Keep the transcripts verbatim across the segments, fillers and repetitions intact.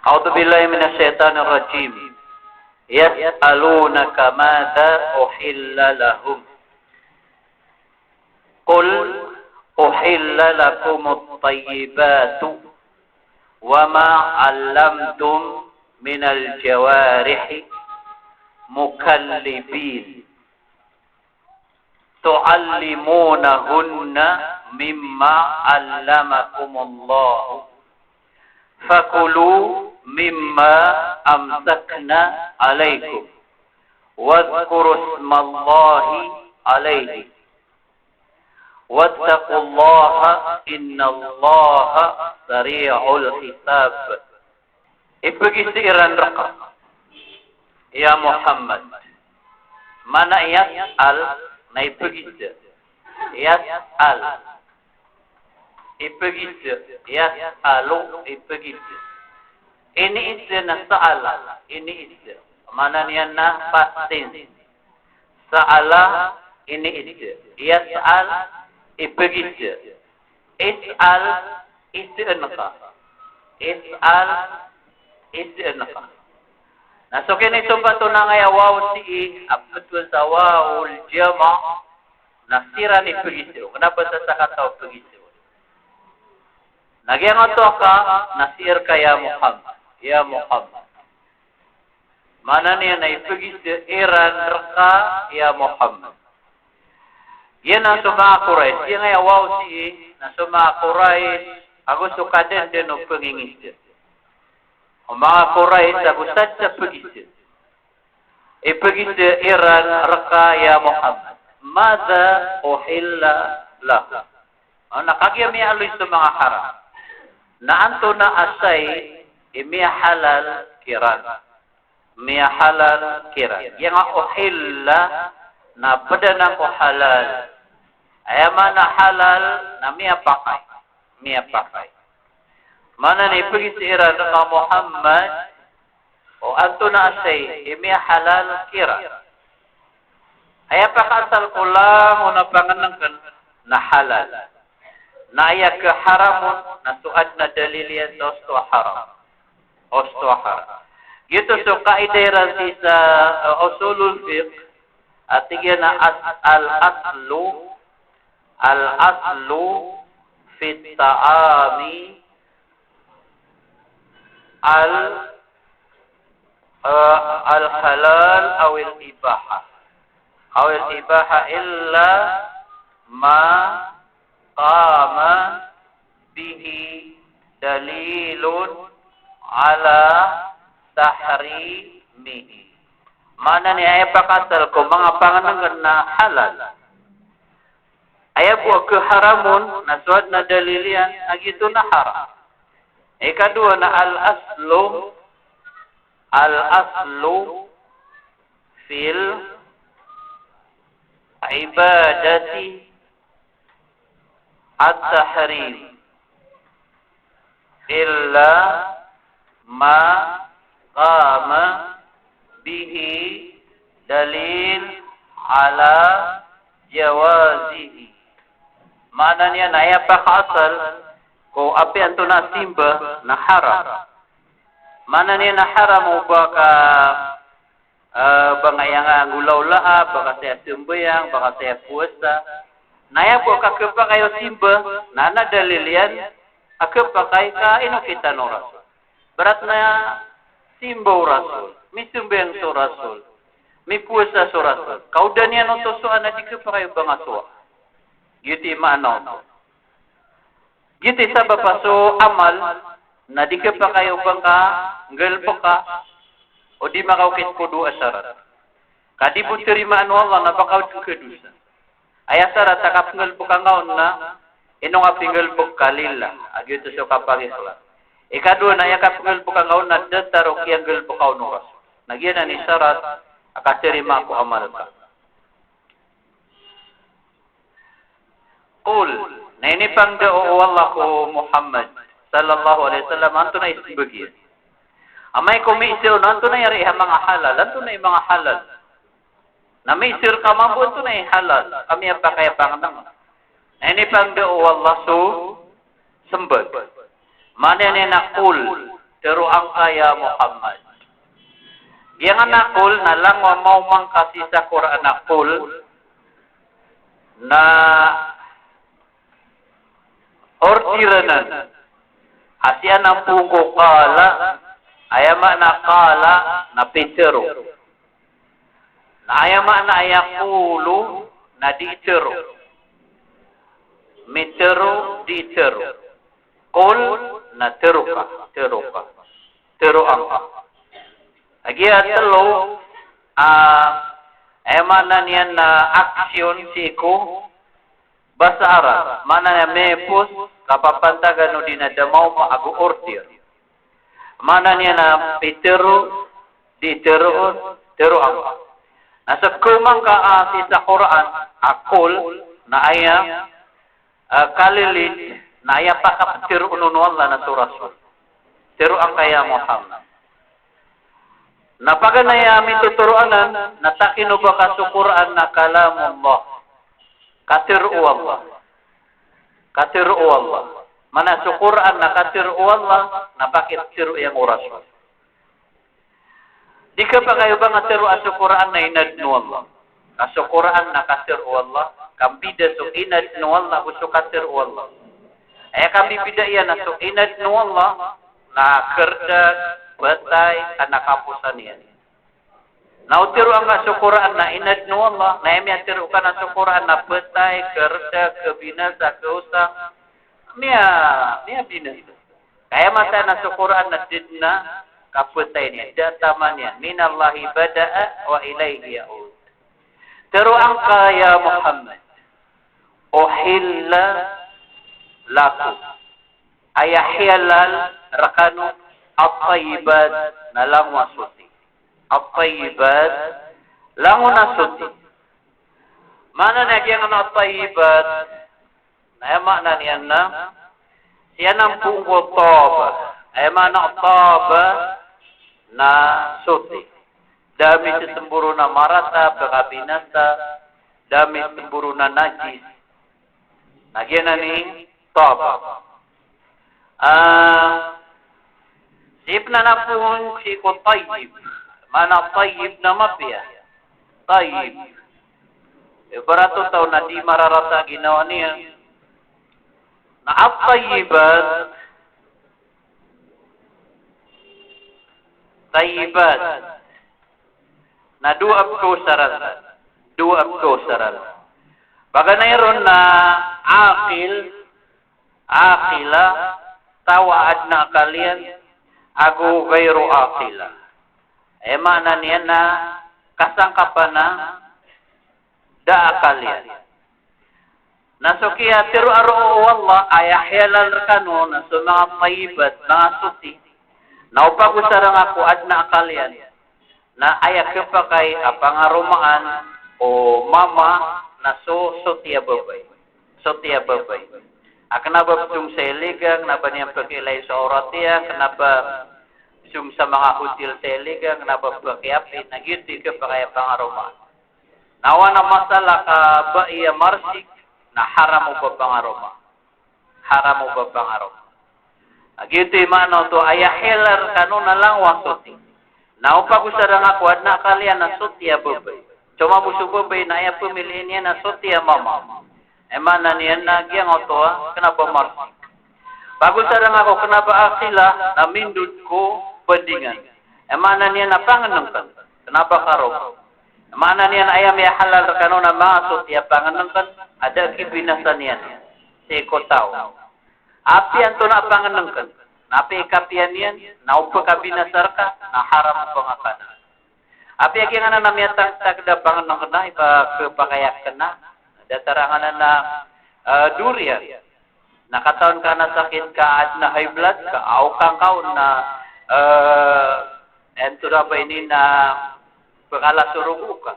أعوذ بالله من الشيطان الرجيم. يسألونك ماذا أحل لهم. قل أحل لكم الطيبات وما علمتم من الجوارح مكلبين تعلمونهن مما علمكم الله فكلوا مما أمسكن عليكم واذكروا اسم الله عليه واتقوا الله إن الله سريع الحساب. Ipegis iran reka, ya Muhammad. Mana yas'al na ipegis. Yas'al. Ipegis. Yas'alu, ipegis. Iniis na sa'ala, iniis. Mana niyan na past tense. Sa'ala, iniis. Yas'al, ipegis. Is'al, iseen ka. Is'al, iseen ka. Na so kinitopat on angkaya waw sii a petowan sa wawul jama', na siran i pegis on. Kenapa sa sakataw pegis on? Na giyangkoto a ka, na sii reka ya Muhammad. Ya Muhammad. Mana niyan na ipegis iran reka ya Muhammad. Giyanan so manga Quraysh, giyangkaya waw sii, na so manga Quraysh ago so kadenden o pengingis. O manga Quraysh ago sadn sa pegis. Ipegis iran reka ya Muhammad. Madha uhilla lahum. O, na kagiya miyaaloy so manga haram. Na antonaa saya i miyahalal kiran. Miyahalal kiran. Giyangkai uhilla na ped anan ko halal. Aya maana halal na miyapakay. Miyapakay. Mana niyan ipegis iran reka Muhammad, o antonaa saya i miyahalal kiran. Aya pakaasal ko langon a pangenengken na halal. Na aya keharam on na so aden a dalil iyan sa osto a haram. Osto a haram. Giyoto so kaida iran sii sa, eh, usulul fiqh, a tig iyan a as-, al-aslu, al-aslu fit ta'ami al, eh, al-halal awil ibaha. Awil ibaha illa ma qama bihi dalilun ala tahrimihi. Mana niyan aya pakaasal ko manga pangenengken na halal. Aya bo a keharam on na so aden a dalil iyan a giyoto na haram. Ikadowa na al-aslu, al-aslu fil ibadati at-tahrim illa ma qama bihi dalil ala jawazihi. Mana niyan na aya pakaasal ko apiya antonaa simba na haram. Mana niyan na haram o ba ka, eh, ba nga aya nga nggolawlaa, ba ka saya sembayang, ba ka saya powasa. Na aya bo a kakepakay o simba, na aden a dalil iyan a kepakay ka inokit tano o Rasul. Ibarat na simba o Rasul, misembayang so Rasul, mipowasa so Rasul. Ka o da niyan oto sowaan na di kepakay o ba nga sowaa. Giyoto i maana oto. Giyoto i sabap a so amal na di kepakay o ba nga nggalebeka o di makaokit ko dowa a sarat. Ka di bo tarimaan o Allah na ba ka on kadosa. Aya sarat a kapenggalebeka nga on na ino nga penggalebek ka lillah, a giyoto so kapagikhlas. Ikadowa na aya kapenggalebeka nga on na datar o kiyanggalebeka on o Rasul. Na giyanan i sarat a katarimaa ko amal ka. Qul, na inipangndao o Allah ko Muhammad sallallahu alaihi wasallam, antonaa i sembag iyan. Amay ko miiza on, antonaa i ari iyan a manga halal, antonaa i manga halal. Na miiza rka mambo antonaa i halal, a miyapakay a pangeneng. Na inipangndao o Allah so sembag. Maana niyan na qul, Tero angka ya Muhammad. Giyangkanan a qul na langowan a maoma ngka sii sa Qur'an a qul na order anan. A sii anan phoon ko qala, aya maana qala na pitero. Na aya maana a yaqulu na dii tero. Mitero, dii tero. Qul na tero ka, tero ka. Tero angka. Lagid a telo, ah, aya maana niyan na action sii ko basa Arab. Maana niyan mipos, kapapantagan o di na da maoma ago order. Maana niyan na pitero, dii tero, tero angka. Na so kaoma ngka, ah, sii sa Qur'an a qul na aya, ah, kalilid na aya pakaptero on o Allah na so Rasul. Tero angka ya Muhammad. Na paganay a mitotoro anan, na takino ba ka so Qur'an na kalamullah. Katero o Allah. Katero o Allah. Maana so Qur'an na katero o Allah, na pakitero iyan o Rasul. Di khapakay o ba nga tero a so Qur'an na inadn o Allah. Ka so Qur'an na katero o Allah, kambida so inadn o Allah, go so katero o Allah. Aya kambibida iyan na so inadn o Allah, na kerdag, petay, ago kaposan iyan. Na o tero angka so Qur'an na inadn o Allah, na aya miyatero ka na so Qur'an na petay, kerdag, kabinasa, kaosang, miya, miyabinasa. Ka aya mataan a so Qur'an na da dn a kapetay niyan, da a taman iyan. Minallahi bada'a wa ilayhi ya'ud. Tero angka ya Muhammad, uhilla lakum. Aya hiyalal rekano at-tayyibat na langon a soti. At-tayyibat, langon a soti. Maana niyan giyangkanan a at-tayyibat, na aya maana niyan na, sii anan phoon ko taba. Aya maana a taba na soti. Da misembor on a marata, pekabinasa, da misembor on a najis. Na giyanan i taba. Ah, sii pn anan phoon sii ko tayyib. Maana tayyib na mapiya. Tayyib. Ibarat o taw na di mararata ginawa niyan. Na at-tayyibat, tayyibat. Na dowa a pkhaosar anan. Dowa a pkhaosar anan. Paganay ron na aqil, aqila, taw a adn a akal iyan, ago ghairu aqila. Aya maana niyan na kasangkapan a da a akal iyan. Na so kiyatero a roo o Allah, aya hiyalal rekano na so manga tayyibat, manga soti. Na o pagosara ngka ko adn a akal iyan, na aya khapakay a pangaromaan o mama na so soti a babay. Soti a babay. A kna ba pzong sa iligan, kna ba niyan pkiilay so awrat iyan, kna ba pzong sa manga hotel sa iligan, kna ba pkiapi, na giyoto i khapakay a pangaromaan. Na oway na masala ka ba iya marsik, na haram o ba pangaroma. Haram o ba pangaroma. Na giyoto i maana oto a aya hiyalal rekano na langon a soti. Na o pagosara ngka ko adn a akal iyan na soti a babay. Coma bo so babay na aya pemiliin iyan na soti a mama. Aya maana niyan na giyangkoto a kna ba marsik. Pagosara ngka ko kna ba aqila na mindod ko bandingan. Aya maana niyan na pangnngkn. Kna ba karoma. Maana niyan aya miyahalal rekano na manga soti a pangnngkn, a da a kibinasa niyan sii ko taw. Apiya antonaa a pangnngkn, na apiya i kapiya niyan, na o pkabinasa rka, na haram o ba nga kanan. Apiya giyangkanan a miyatangtag a pangnngkn na, i ba khapakay a kna, datar angkanan a, eh, durian. Na katawan ka na sakit ka, adn a high blood ka, aw kangkaon na, eh, antonaa ba ini na pkala so rogo ka.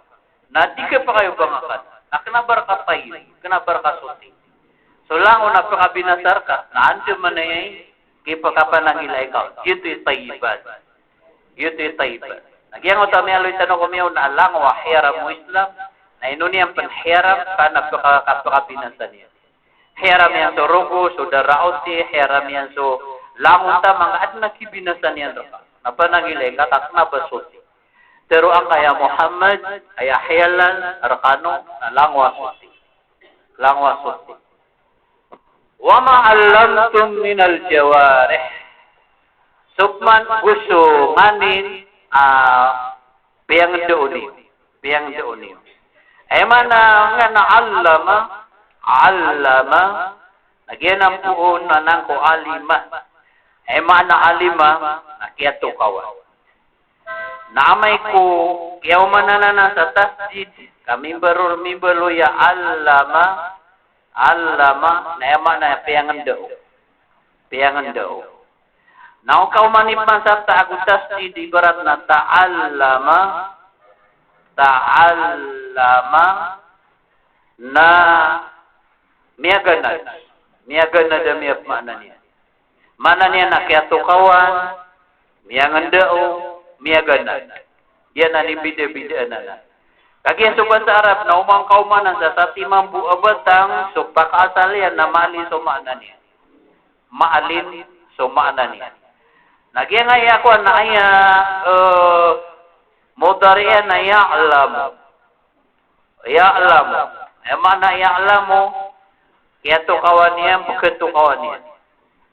Na di khapakay o ba nga kanan. Na kna ba rka tayyib, kna ba rka soti. So langon a pkabinasa rka, na andamanaya i kipkapananggilai ka on. Giyoto i tayyibat. Giyoto i tayyibat. Na giyangkoto a miyaaloy tano ko miyaona a langon a hiyaram o Islam, na ino niyan pn hiyaram, ka na pka-, kapkabinasa niyan. Hiyaram iyan so rogo, so daraoti, hiyaram iyan so, Langon ta manga adn a kibinasa niyan rka. Na pananggilai ka ta kna ba soti. Tharoa ka ya Muhammad, aya hiyalan rkano na langowa soti. Langowa soti. Wa ma allamtum minal jawarih. So pman go so nganin a piyangndao niyo. Piyangndao niyo. Aya maana nga na allama, allama, na giyanan poon na anan ko alima. Aya maana alima na kiyatokawan. Na amay ko kiyaomanan anan sa tasdid, ka mimbaro, mimbaloy a allama, allama, na aya maana piyangndao. Piyangndao. Na o kaomani pman sa ta ago tasdid, ibarat na ta'allama, ta'allama, na miyaganad. Miyaganad a miyapmaana niyan. Maana niyan na kiyatokawan, miyangndao, miyaganad. Giyanan i bidabidaan anan. Kagiya so basa Arab na oman ka omanan sa sati mambo a batang, so pakaasal iyan na maalin so maana niyan. Maalin so maana niyan. Na giyangkaya kowan na aya, eh, mudhari' iyan na ya'lamu. Ya'lamu. Aya maana ya'lamu, kiyatokawan iyan, pkhatokawan iyan.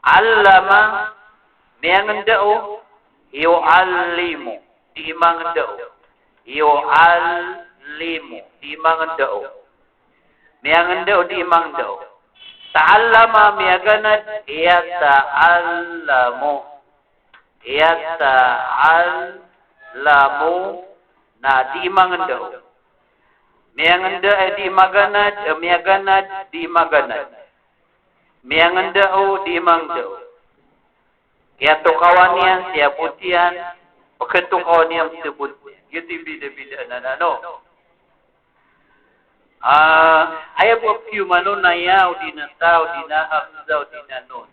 Allama, miyangndao, yu'allimu, dii mangndao. Yu'allimu, dii mangndao. Miyangndao, dii mangndao. Ta'allama, miyaganad, yata'allamu. Yata'allamu, na dii mangndao. Miyangndao, eh, dii maganad, eh, miyaganad, dii maganad. Miyangndao, dii mangndao. Kiyatokawan iyan, siyabot iyan, pkhatokawan iyan, siyabot iyan. Giyoto i bidabidaan anan, no? Ah, aya bo a piyoman on na ya, odi na ta, odi na hamza, odi na nun.